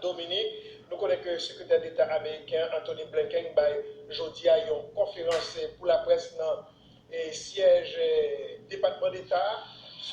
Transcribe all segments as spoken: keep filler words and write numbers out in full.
Dominique. Nou konnen ke Sekretè Deta ameriken Antony Blinken bay jodi a yon konferans pou laprès nan e, syèj e, Depatman Deta,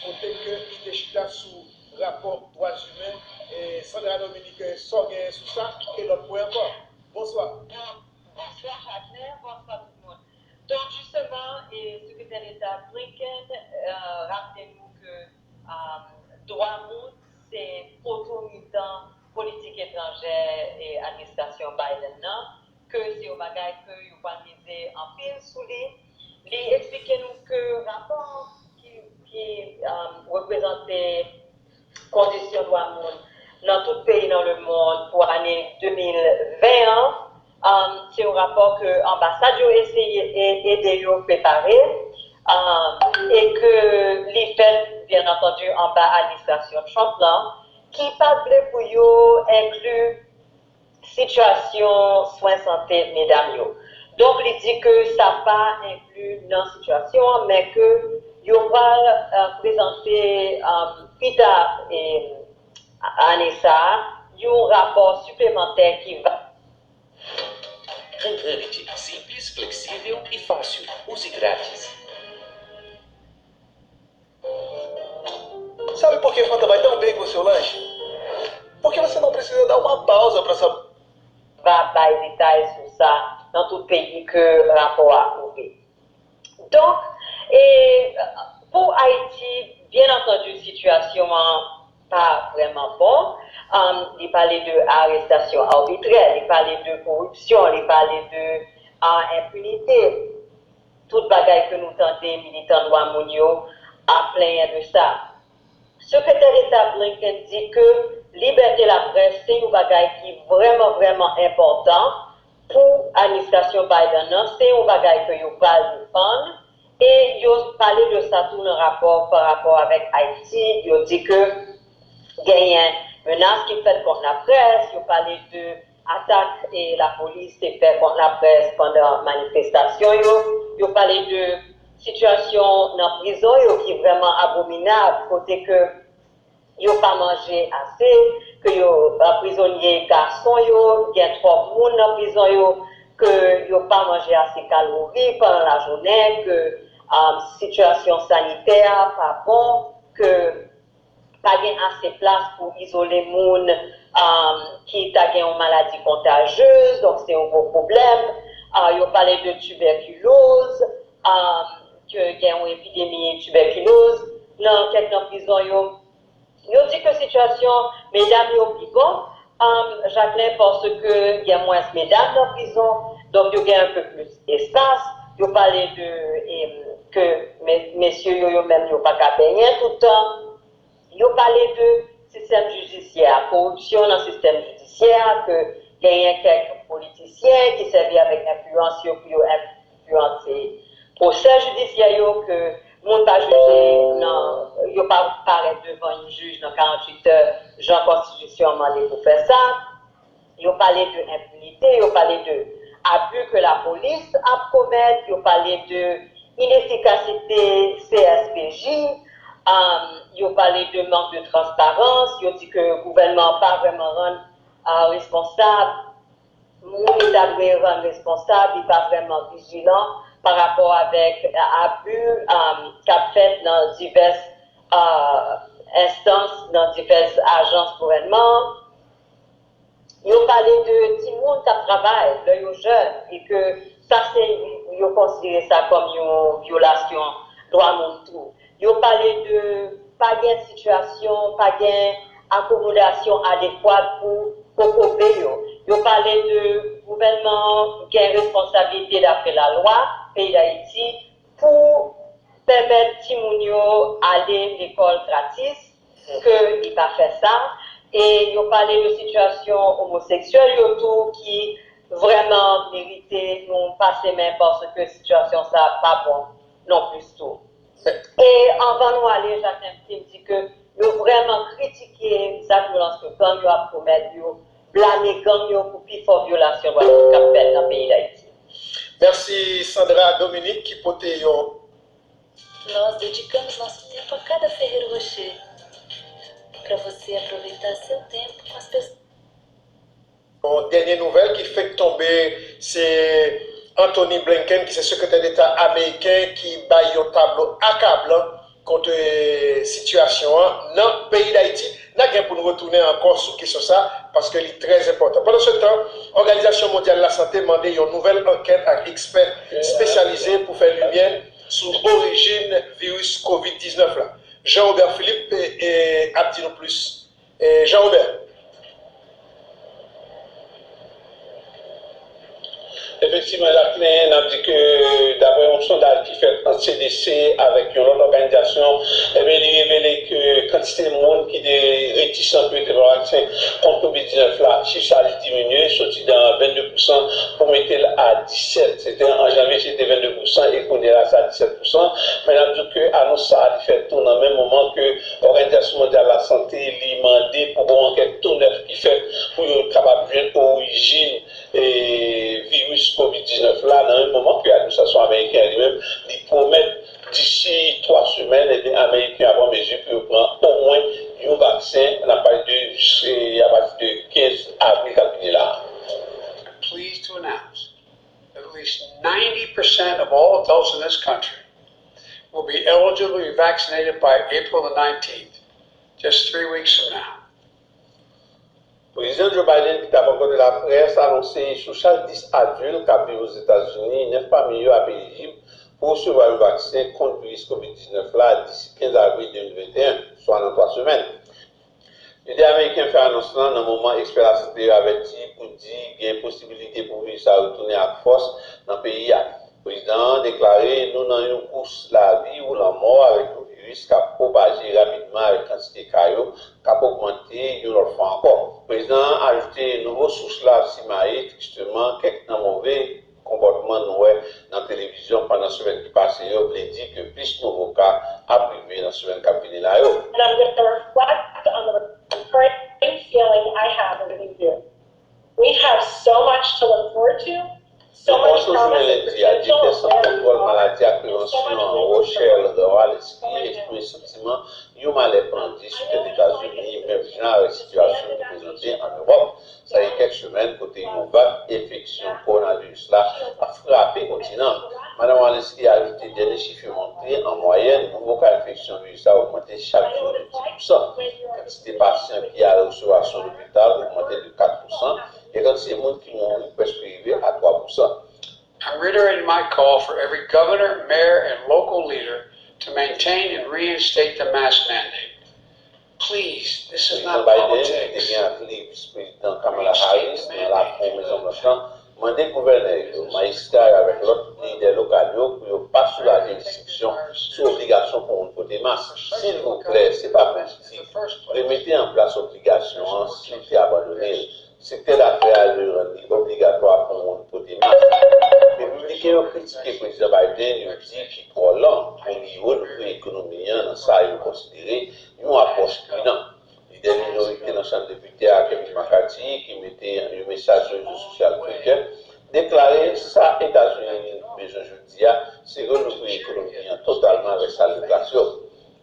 kote ke li te chita sou rapò dwa imen. E, Sandra Dominique, sa w genyen sou sa? E lòt pwen ankò. Bonswa. Bonswa Jacquelin, bonswa tout moun. Donk, jisteman, e, Sekretè Deta Blinken e, raple nou ke e, dwa moun se poto mitan politik etranjè e, administrasyon Biden nan, ke se yon bagay ke yo pral mize anpil sou li. Li eksplike nou ke rapò ki, ki e, reprezante kondisyon dwa moun nan tout peyi nan lemonn pou ane de mil ven an, um, se yon rapò ke anbasad yo eseye e- ede yo prepare, um, e ke li fèt, byen antandi, anba administrasyon Trump lan, ki pa t vle pou yo enkli sitiyasyon swen sante medam yo. Donk, li di ke sa pa enkli nan sitiyasyon an, men ke yo pral e, prezante e, pita e, ane sa a, yon rapò siplemantè ki va. Konprann Eji a senplis, fleksível e fácil. Use grátis. Sabe por que Fanta vai tão bem com seu lanche? Porque você não precisa dar uma pausa para saber. Va bay detay sou sa nan tout peyi ke rapò a kouvri. Donk, e, pou Ayiti, byen antandi, sitiyasyon an pa vrèman bon. Um, li pale de arestasyon abitrè, li pale de koripsyon, li pale de uh, enpinite. Tout bagay ke nou tande militan dwa moun yo ap plenyen de sa. Sekretè Deta Blinken di ke libète laprès se yon bagay ki vrèman, vrèman enpòtan pou administrasyon Biden nan, se yon bagay ke yo pral defann, e yo pale de sa tou nan rapò pa rapò avèk Ayiti, yo di ke genyen menas ki fèt kont laprès, yo pale de atak e lapolis te fè kont laprès pandan manifestasyon yo, yo pale de sitiyasyon nan prizon yo ki vrèman abominab, kote ke yo pa manje ase, ke yo prizonye gason yo, gen twòp moun nan prizon yo, ke yo pa manje ase kalori pandan lajounen, ke um, sitiyasyon sanitè a pa bon, ke pa gen ase plas pou izole moun um, ki ta gen yon maladi kontajyez, donk se yon gwo pwoblèm. Uh, yo pale de tibèkiloz, um, ke gen yon epidemi tibèkiloz nan kèk nan prizon yo. Yo di ke sitiyasyon medam yo pi bon, um, Jacquelin, paske gen mwens medam nan prizon, donk yo gen un peu plus espas. Yo pale de em, ke me- mesye yo, yo menm yo pa ka benyen tout tan. Yo pale de sistèm jidisyè a, koripsyon nan sistèm jidisyè a, ke genyen kèk politisyen ki sèvi avèk enfliyans yo pou yo enfliyanse pwosè jidisyè yo, ke moun pa jije nan, yo pa parèt devan yon jij nan karanntuit è, jan konstitisyon an mande pou fè sa. Yo pale de enpinite, yo pale de abi ke lapolis ap komèt, yo pale de inefikasite C S P J, um, yo pale de mank de transparans, yo di ke gouvènman an pa vrèman rann uh, responsab moun li ta dwe rann responsab, li pa vrèman vijilan pa rapò avèk abi um, k ap fèt nan divès uh, enstans, nan divès ajans gouvènman an. Yo pale de timoun k ap travay lè yo jèn e ke sa se, yo konsidere sa kòm yon vyolasyon dwa moun tou. Yo pale de pa gen sitiyasyon, pa gen akomodasyon adekwat pou kokobe yo. Yo pale de gouvènman an gen responsablite dapre lalwa peyi Dayiti pou pèmèt timoun yo ale lekòl gratis, ke li pa fè sa. E yo pale de sitiyasyon omoseksyèl yo tou ki vrèman merite yon pase men paske sitiyasyon sa pa bon non plis tou. E anvan nou ale, Jacquelin, m di ke yo vrèman kritike zak vyolans ke gang yo ap komèt, yo blame gang yo pou pifò vyolasyon dwa moun k ap fèt nan peyi Dayiti. Mèsi Sandra Dominique ki pote yon Nós dedicamos nosso tempo a cada Ferreiro Rocher, para você aproveitar seu tempo com as pessoas. Yon dènye nouvèl ki fenk tonbe, se Antony Blinken, ki se sekretè deta ameriken, ki bay yon tablo akablan kont, eh, sitiyasyon an nan peyi Dayiti. N a gen pou n retounen ankò sou kesyon sa, paske li trè enpòtan. Pandansetan, Òganizasyon Mondyal Lasante mande yon nouvèl ankèt ak ekspè espesyalize pou fè limyè sou orijin viris kovid diznèf la. Jean Robert Philippe, eh, ap di nou plis. Eh, Jean Robert. Efektivman, Jacquelin, n ap di ke, daprè yon sondaj ki fèt ant C D C avèk yon lòt òganizasyon, ebyen, li revele ke kantite moun ki te retisan pou yo te pran vaksen kont kovid diznèf la, chif sa li diminye, soti nan vennde pousan pou mete l a disèt. Se te an janvye, se te vennde pousan, e kounye a, sa disèt pousan. Men n ap di ke anons sa a, li fèt tou nan menm moman ke Òganizasyon Mondyal Lasante, li mande pou gon ankèt tou nèf ki fèt pou yo kapab jwenn orijin, eh, viris kovid diznèf la, nan menm moman ke administrasyon ameriken an li menm, li pwomèt disi twa semèn, ebyen, Ameriken yo ap an mezi pou yo pran omwen yon vaksen, n ap pale de, eh, apati de kenz avril k ap vini la. Pleased to announce that at least ninety percent of all adults in this country will be eligible to be vaccinated by April the nineteenth, just three weeks from now. Prezidan Joe Biden, ki t ap rankont laprès, anonse sou chak dis adilt k ap viv Ozetazini, nèf pami yo ap elijib pou resevwa yon vaksen kont viris kovid diznèf la disi kenz avril de mil venteyen, swa nan twa semèn. Lidè ameriken fè anons lan nan moman ekspè lasante yo avèti pou di gen posibilite pou viris la retounen ak fòs nan peyi a. Prezidan an deklare, nou nan yon kous lavi ou lanmò avèk yon viris k ap pwopaje rapidman avèk kantite ka yo k ap ogmante yon lòt fwa ankò. Prezidan an ajoute, nouvo sous la ap simaye tristeman kèk nan move konpòtman nou wè nan televizyon pandan semèn ki pase yo vle di ke plis nouvo ka ap rive nan semèn k ap vini la yo. And I'm going to reflect on the recurring feeling I have every year. We have so much to look forward to. Nan kòmansman jounen lendi a, direktè Sant Kontwòl Maladi ak Prevansyon an, Rochelle Walensky, eksprime santiman yon malè pandye sou tèt Etazini, menm jan avèk sitiyasyon ki prezante ann Ewòp. Sa gen kèk semèn kote yon vag enfeksyon kowonaviris la ap frape kontinan an. Madan Walensky ajoute, dènye chif yo montre, an mwayèn, nouvo ka enfeksyon viris la ogmante chak jou de dis pousan. Kantite pasyan ki ale resevwa swen lopital ogmante de kat pousan, e kantite moun ki mouri prèske rive a twa pousan. I'm reiterating my call for every governor, mayor, and local leader to maintain and reinstate the mask mandate. Please, this is not politics. Prezidan Biden, ki te gen ak li Vis Prezidan Kamala Harris nan lakou Mezon Blanch lan, mande gouvènè yo, majistra yo avèk lòt lidè lokal yo pou yo pa soulaje restriksyon sou obligasyon pou moun pote mask. Silvouplè, se pa politik. Remete an plas obligasyon an, si w te abandone l. Sektè dafè a dwe rann li obligatwa pou moun pote mask. Repibliken yo kritike Prezidan Biden, yo di ki twò lan pou li relouvri ekonomi an nan sa yo konsidere yon apwòch pridan. Lidè minorite nan Chanm Depite a, Kevin McCarthy, ki mete yon mesaj sou rezo sosyal Twitter, deklare sa Etazini bezwen jodi a, se relouvri ekonomi an totalman avèk sal de klas yo.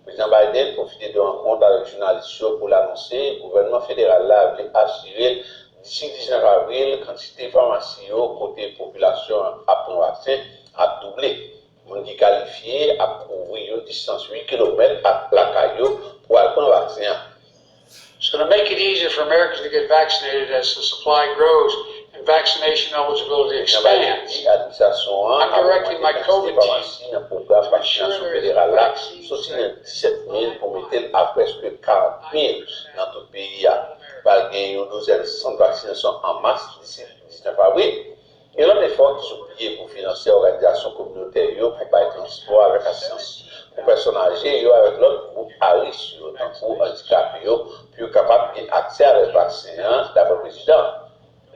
Prezidan Biden pwofite de rankont avèk jounalis yo pou l anonse gouvènman federal la vle asire l disi diznèf avril, kantite famasi yo kote popilasyon an ap pran vaksen ap double. Moun ki kalifye ap kouvri yon distans uit kilomèt ak lakay yo pou al pran vaksen an. So to make it easier for Americans to get vaccinated as the supply grows and vaccination eligibility expands, I'm directing my COVID team to ensure there is a vaccine supply. Prezidan Biden di administrasyon an ap ogmante kantite famasi nan pwogram vaksinasyon federal la, soti nan disèt mil pou mete l a prèske karant mil nan tout peyi a. Pral gen yon douzèn sant vaksinasyon an mas disi diznèf avril. Gen lòt efò ki sou pye pou finanse òganizasyon kominotè yo pou bay transpò avèk asistans pou pèsòn aje yo avèk lòt gwoup a risk yo, tankou andikape yo, pou yo kapab gen aksè avèk vaksen an, dapre prezidan an.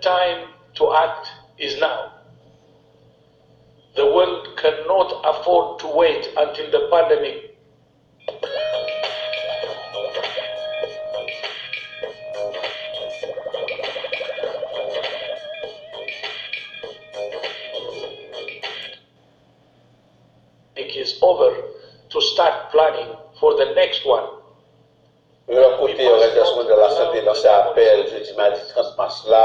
Time to act is now. The world cannot afford to wait until the pandemic is over to start planning for the next one. Yon lòt kote, Òganizasyon Mondyal Lasante lanse apèl jodi madi trant mas la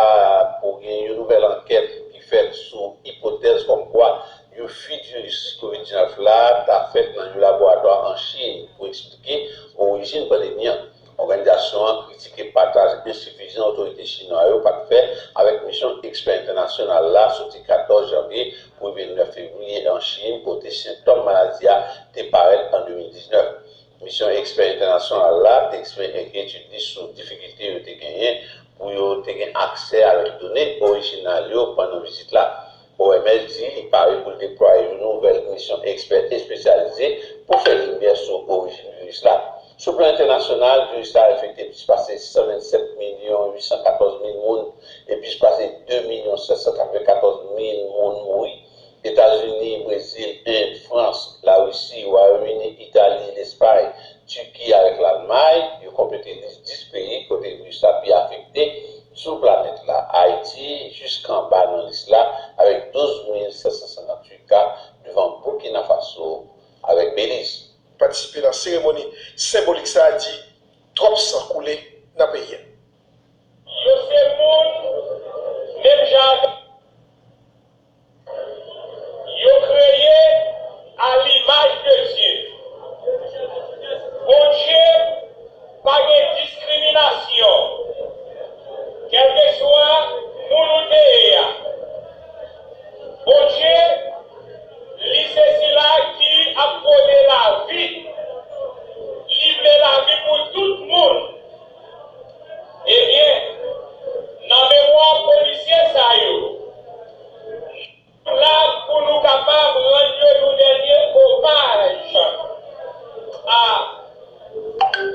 pataj ensifizan otorite chinwa yo pa t fè avèk misyon ekspè entènasyonal la soti katòz janvye pou rive nèf fevriye an Chin, kote sentòm maladi a te parèt an de mil diznèf. Misyon ekspè entènasyonal la te eksprime enkyetid li sou difikilte yo te genyen pou yo te gen aksè avèk done orijinal yo pandan vizit la. O M S di li pare pou l deplwaye yon nouvèl misyon ekspè espesyalize pou fè limyè sou orijin viris la. Sou plan entènasyonal, viris la enfekte plis pase san vennsèt milyon uit san katòz mil moun e plis pase de milyon sèt san katrevenkatòz mil moun mouri. Etazini, Brezil, End, Frans, Larisi, Wayòm Ini, Itali, Lespay, Tiki avèk Lalmay, yo konplete lis dis peyi kote viris la pi afekte sou planèt la. Ayiti jiskanba nan lis la avèk douz mil sèt san senkantuit ka, devan Burkina Faso avèk Beliz. Patisipe nan seremoni senbolik sa a di twòp san koule nan peyi a. Yo se moun menm jan ak Yo kreye a limaj de Dye. Bondye pa gen diskriminasyon, kèlkeswa moun ou te ye a. Bondye, li se sila ki ap pote lavi. Li vle lavi pou tout moun. Ebyen, nan memwa polisye sa yo, nou la pou nou kapab rann yo yon dènye omaj a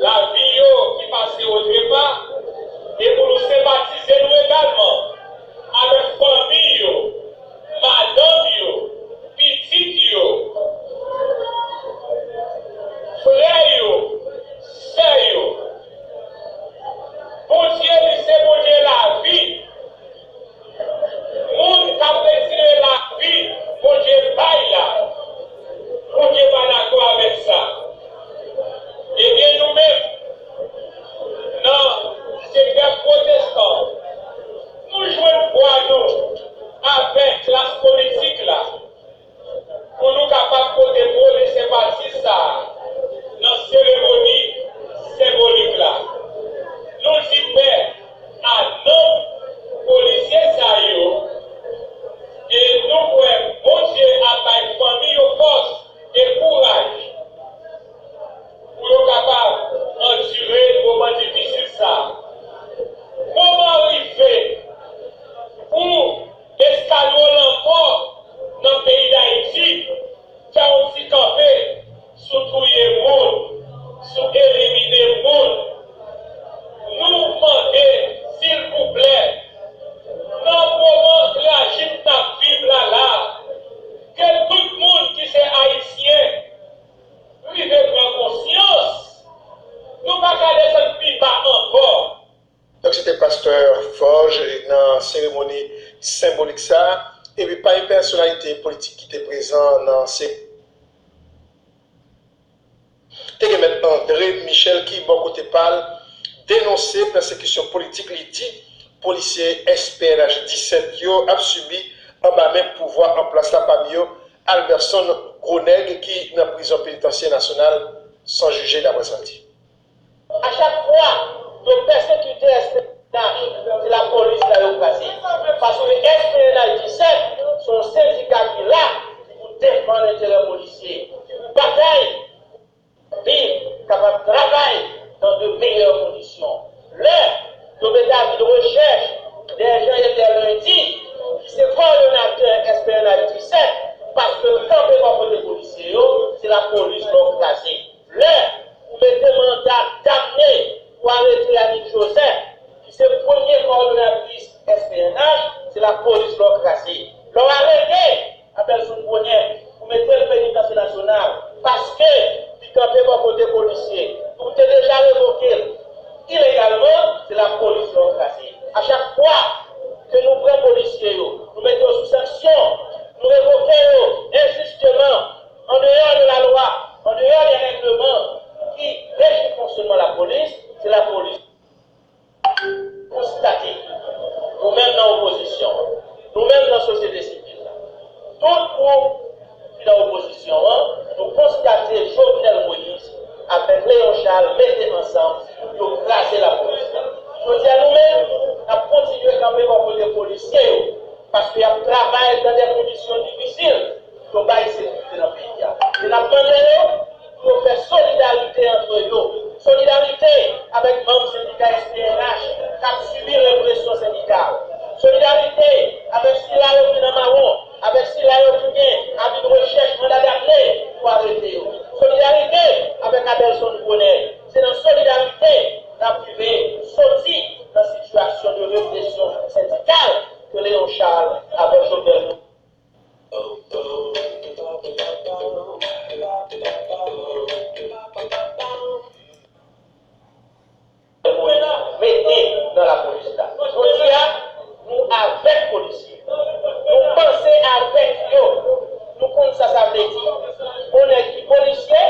lavi yo ki pase otrepa, e pou nou senpatize nou egalman avèk fanmi yo, madanm yo, pitit yo, frè yo, sè yo. Bondye, li se Bondye lavi. Moun k ap retire lavi Bondye bay la, Bondye pa dakò avèk sa. Ebyen, nou menm, nan sektè pwotestan, nou jwenn vwa nou avèk klas politik la, pou nou kapab pote mo de senpati sa a nan seremoni senbolik la. Nou di pè a nanm polisye sa yo, e nou kwè Bondye ap bay fanmi yo fòs e kouraj pou yo kapab andire moman difisil sa a. Moman rive pou eskalon lanmò nan peyi Dayiti fè yon ti kanpe sou touye moun, sou elimine moun. Nou mande, silvouplè, nan moman trajik n ap viv la la, ke tout moun ki se Ayisyen rive pran konsyans, nou pa ka desann pi ba ankò. Donk, se te pastè Forge nan seremoni senbolik sa a. Epi, pami pèsonalite politik ki te prezan nan se, te gen mèt André Michel ki, bò kote pa l, denonse pèsekisyon politik li di polisye S P N H disèt yo ap sibi anba men pouvwa an plas la, pami yo Alberson Gronèg ki nan prizon penitansye nasyonal san jije, daprè sa l di. A chak fwa yo pèsekite S P N H, se lapolis la yo kraze. Paske S P N H disèt se yon sendika ki la pou defann enterè polisye, ki pou batay, viv, kapab travay dans de meilleures conditions. Lè yo mete avi de rechèch dèyè Jean Eter Lundi, ki se kòdonatè S P N H disèt, paske l kanpe bò kote polisye yo, se lapolis la w kraze. Lè ou mete manda damne pou arete Annick Joseph, ki se premye kòdonatris S P N H, se lapolis la w kraze. Lè w arete Abelson Gronèg, ou mete l penitansye nasyonal, paske li kanpe bò kote polisye, ou te deja revoke l ilegalman, se lapolis la w kraze. A chak fwa ke nou pran polisye yo, nou mete yo sou sanksyon, nou revoke yo enjisteman, andeyò de lalwa, andeyò de règleman ki reji fonksyonman lapolis, se lapolis. Konstate, nou menm nan opozisyon an, nou menm nan sosyete sivil la, tout gwoup ki nan opozisyon an, nou konstate Jovenel Moïse avèk Léon Charles mete ansanm pou yo kraze lapolis la. travay nan de kondisyon difisil, yo bay sekirite nan peyi a. E n ap mande yo pou yo fè solidarite antre yo. Solidarite avèk manm sendika S P N H k ap sibi represyon sendikal. Solidarite avèk sila yo ki nan mawon, avèk sila yo ki gen avi de rechèch manda dapne pou arete yo. Solidarite avèk Adelson Pwonè. Se nan solidarite n ap rive soti nan sitiyasyon de represyon sendikal ke Léon Charles avèk Jovenel Moïse mete nan lapolis la. Jodi a, nou avèk polisye. Nou panse avèk yo. Nou konn sa sa vle di. Yon nèg ki polisye,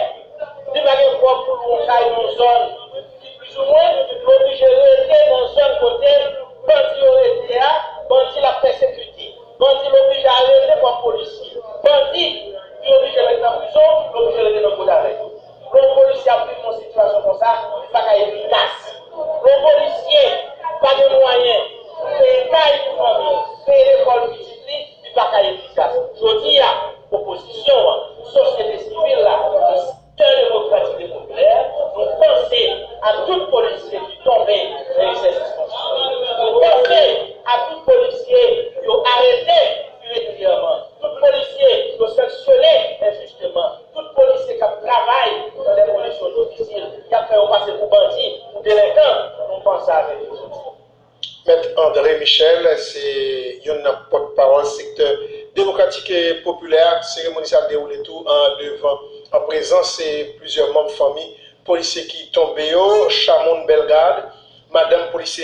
li pa gen kòb pou lwe yon kay nan yon zòn ki plizoumwen, li oblije rete nan zòn kote bandi yo rete a, bandi l ap pèsekite. Bandi l oblije arete kòm polisye. Bandi ki oblije ret nan prizon, li oblije rete nan kod avèk yo. Lè yon polisye ap viv nan sitiyasyon konsa, li pa ka efikas. Lè yon polisye pa gen mwayen pou peye kay pou fanmi l, peye lekòl pitit li, li pa ka efikas. Jodi a, opozisyon an, sosyete sivil la, sektè demokratik e popilè, nou panse a tout polisye ki tonbe nan egzèsis konstitisyon. Nou panse a tout polisye yo arete iregilyèman, tout polisye yo sanksyone enjisteman, tout polisye k ap travay nan de kondisyon difisil, y ap fè yo pase pou bandi, pou delenkan, nou panse avèk yo jodi. Mèt André Michel, se youn nan pòtpawòl sektè demokratik e popilè a. Seremoni sa a dewoule tou an devan, an prezans plizyè manm fanmi polisye ki tonbe yo, Chamoun Bellegarde, madanm polisye